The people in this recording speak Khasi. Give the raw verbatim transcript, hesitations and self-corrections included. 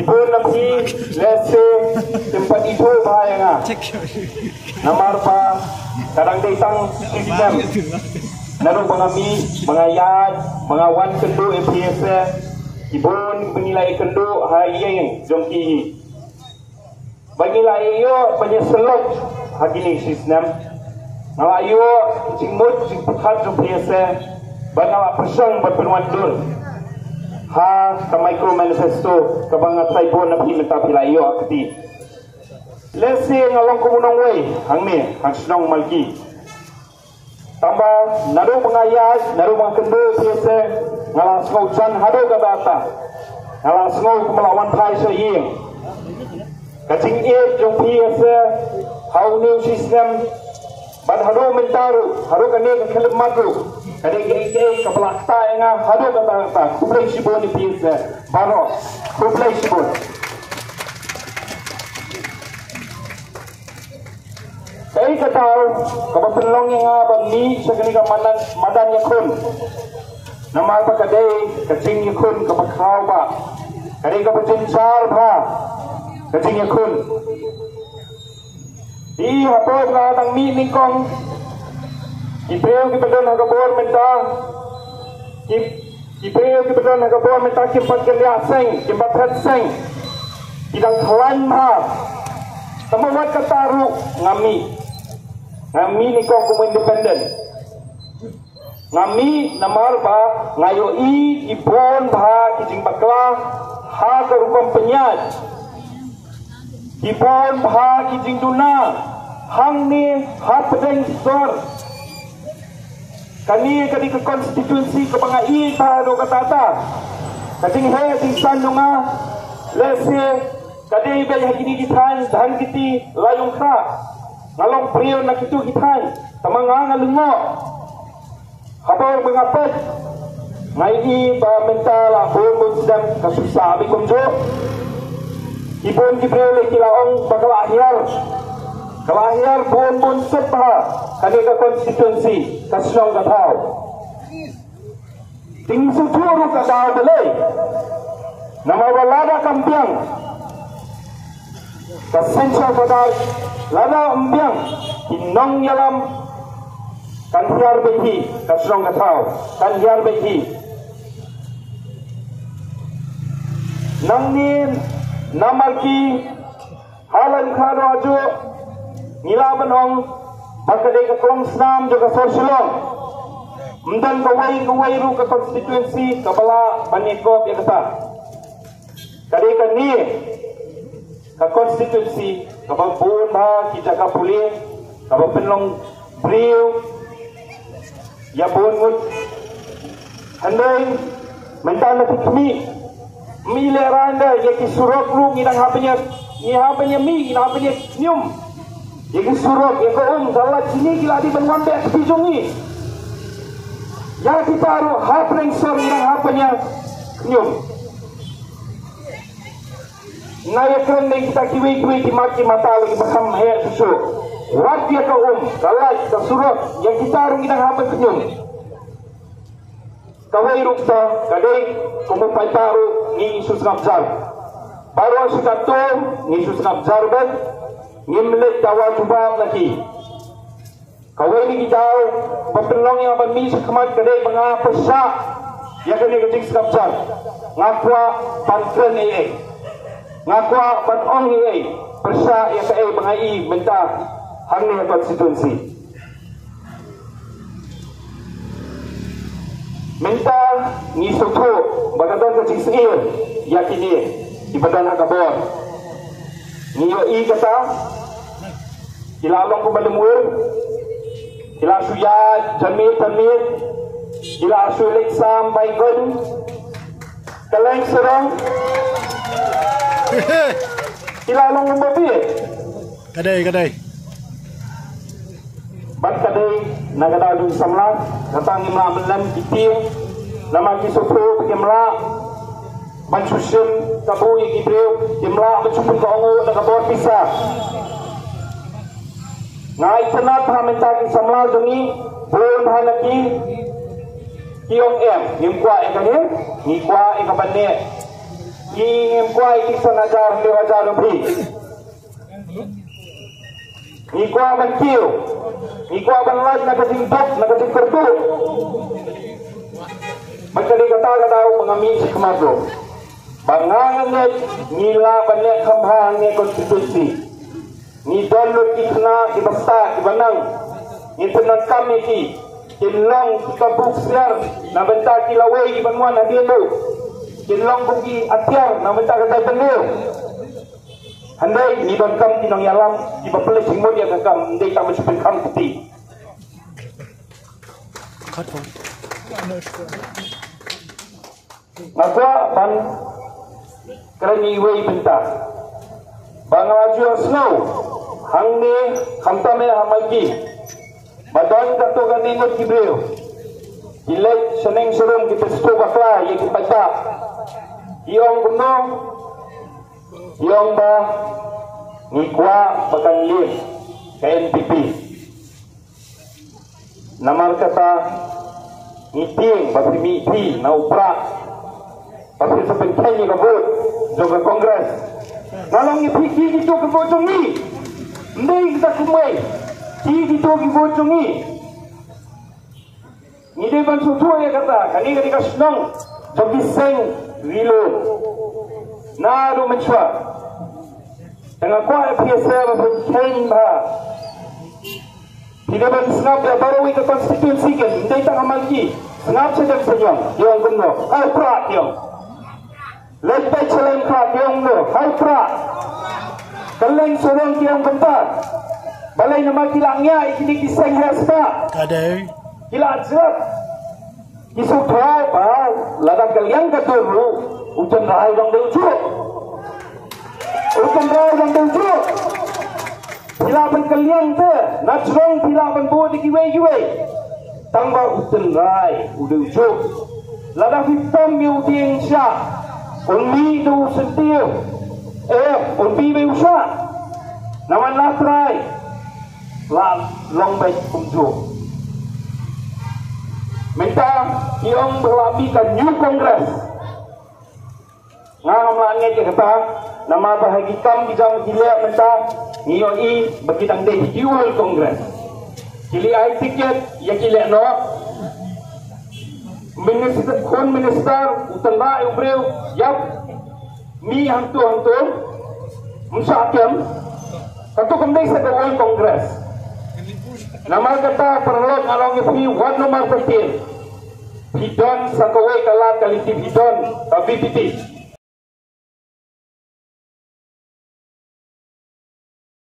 Bun na phi lehse kim pat ithuh bha ïa nga. Namar ba ka dang dei tang shi snem. Naduh ba nga mih, ba nga ïaid, ba nga wan kynduh ïa phi lehse ki bun ba ngi la ïakynduh ha ïing jong ki. Ba ngi la ïoh ban ïasyllok ha kine shi snem. Nga la ïoh jingmut jingpyrkhat jong phi lehse ba nga la pyrshang ban pynwandur ha ka micro manifesto kaba nga tharai bun na phi mynta phi la ïoh ha kti. Lehse nga long kum u nongwei hangne ha shnong Malki. Tangba naduh ba nga ïaid, naduh ba nga kynduh ïa phi lehse, nga la sngew jan haduh katta katta. Nga la sngew kum la wan phai sha ïing. Ka jingïeit jong phi lehse ha une u shi snem bad haduh mynta ruh, haduh kane ka khyllipmat ruh, ka dei kaei kaei kaba la ktah ïa nga haduh katta katta. Khublei shibun ïa phi lehse baroh. Khublei shibun. Kaei ka daw kaba pynlong ïa nga ban mih sha kane ka madan, madan ïakhun. Namar ba ka dei ka jingïakhun kaba khraw bha, ka dei kaba jynjar bha ka jingïakhun. Te hapoh nga dang mih nyngkong, ki briew kiba don ha ka bor mynta, ki Ki briew kiba don ha ka bor mynta kim pat kynriah seng, kim pat phet seng. Ki dang khlaiñ bha. Tangba wat kata ruh nga mih. Nga mih nyngkong kum u independent. Nga mih namar ba nga ïohi ki bun bha ki jingbakla ha ka rukom pynïaid. Ki bun bha ki jingduna hangne hapdeng sor. Kane ka dei ka constituency kaba nga ïeit bha haduh katta katta. Ka jingheh jingsan jong nga lehse ka dei beit ha kine ki thaiñ Dhankheti, Laitumkhrah. Nga long briew na kito ki thaiñ, tangba nga nga lyngngoh. Haba nga peit, nga ïohi ba mynta la bun bun sdang ka shisha bad kumjuh. Ki bun ki briew lei ki la ong ba ka la hiar, ka la hiar bun bun sut bha kane ka constituency, ka shnong ka thaw. Te ngi sngewthuh ruh ka daw balei. Namar ba lada kam biang ka synshar khadar, lada ym biang ki nongïalam, kan hiar beit hi ka shnong ka thaw, kan hiar beit hi. Nangne na Malki, ha Laitumkhrah haduh ngi lah ban ong ba ka dei ka klongsnam jong ka sor Shillong. Ym don kawei kawei ruh ka constituency kaba lah ban ïakop ïa kata. Ka dei kane ka constituency kaba bun bha ki jaka pule, kaba pynlong briew ïa bun ngut. Hynrei mynta na phi khmih, mih lehrain da ïa ki surok ruh ngi dang hap ban ïa, ngi hap ban ïa mih, ngi dang hap ban ïa khñium. Ïa ki surok, ïa ka um, ka lait, kine ki la dei ban wan beh kti jong ngi. Ïa kita ruh hapdeng sor ngi dang hap ban ïa khñium. Nga ïakren na kita kiwei kiwei ki mat ki mata lei kiba kham heh shuh shuh. Wat ïa ka um, ka lait, ka surok, ïa kita ruh ngi dang hap ban khñium. Kawei ruh kata ka dei kum u paidbah ruh ngi shu sngap jar. Baroh shi katto ngi shu sngap jar beit, ngim leit dawa jubab na ki. Kawei na ki daw ba pynlong ïa nga ban mih sha khmat ka dei ba nga pyrshah ïa kane ka jingsngap jar. Nga kwah ban kren ei ei. Nga kwah ban ong ei ei. Pyrshah ïa kaei ba nga i mynta hangne ha constituency. Mynta ngi sngewthuh ba ka don ka jingsngewsih ïa kine kiba don ha ka bor. Ngi ïohi kata, ki la long kumba lyngngoh, ki la shu ïaid janmiet janmiet, ki la shu leit sam bai gun, kylleng sarong, ki la long kumba bieit. Ka dei, ka dei. Bad ka dei na ka daw jong ki samla, kata ngim lah ban lem ki tieng, namar ki sngewthuh ba kim lah ban shu shim kabu ïa ki briew, kim lah ban shu pynkohnguh da ka bor pisa. Nga itynnad ha mynta ki samla jong ngi, bun ha na ki, ki ong em, ngim kwah ïa kane, ngi kwah ïa kaba neh. Ngi ngim kwah ïa ki san hajar, hynriew hajar ruh phi. Ngi kwah ban kiew. Ngi kwah ban lait na ka jingduk, na ka jingkyrduh. Bad ka dei kata ka daw ba nga mih shakhmat ruh. Ba nga ngeit ngi lah ban leh kham bha hangne constituency. Ngi don lut ki khynnah kiba stad kiba nang. Ngi pyndonkam ïa ki. Kin long ki kabu ksiar na bynta ki lawei kiban wan hadien ruh. Kin long kum ki atiar na bynta ka jaitbynriew. Hynrei ngi donkam ki nongïalam kiba pynleit jingmut ïa ka kam, ym dei tang ban shu pynkham kti. Nga kwah ban kren iwei bynta ba nga la ju ïohsngew hangne, khamtam eh ha Mawki, ba don katto katne ngut ki briew ki leit shaneng sharum, ki pynstad bakla ïa ki paidbah. Ki ong kumno? Ki ong ba ngi kwah ba kan lip ka N P P. Namar kata ngi tieng ba phi mih phi na u Prah, ba phi sa pynkheiñ ïa ka vote jong ka Congress. Nga ong ïa phi, ki kito ki vote jong ngi. Ym dei kita kumwei. Ki kito ki vote jong ngi. Ngi dei ban sngewthuh ïa kata, kane ka dei ka shnong jong ki seng Ri Lum. Naduh mynshuwa. Te nga kwah ïa phi ïa sngewbha, phin kheiñ bha. Phi dei ban sngap ïa baroh kawei ka constituency, ym dei tang ha Mawki. Sngap sha Demseiñiong, ki ong kumno? Ha u Prah ki ong. Leit peit sha Lyngkha, ki ong kumno? Ha u Prah. Kylleng Shillong ki ong kumta. Balei? Namar ki la ngiah ïa kine ki seng heh spah. Ka dei. Ki la jrep. Ki sngewthuh ba lada ka liang ka dur ruh, u tynrai u dang dei u juh. U tynrai u dang dei u juh. Phi lah ban kylliang te, na jrong phi lah ban bud ïa kiwei kiwei. Tang ba u tynrai u dei u juh. Lada phi pom ïa u dieng shah, un mih da u syntiew. Eh, un mih beit u shah. Namar na trai la long beit kumjuh. Mynta ki ong ba la mih ka New Congress. Nga ngam lah ngeit ïa kata, namar ba ha ki kam ki jam ki leh mynta ngi ïohi ba ki dang dei ki Old Congress. Ki leit ai tiket ïa ki lehnoh. Minister, khun minister, u tynrai u briew, ïap. Mih hangto hangto, ym shah kem. Kato kam dei sa ka Old Congress. Namar kata paralok, nga ong ïa phi, wat namar pyrthei. Phi don sa kawei ka lad ka lynti, phi don ka V P P.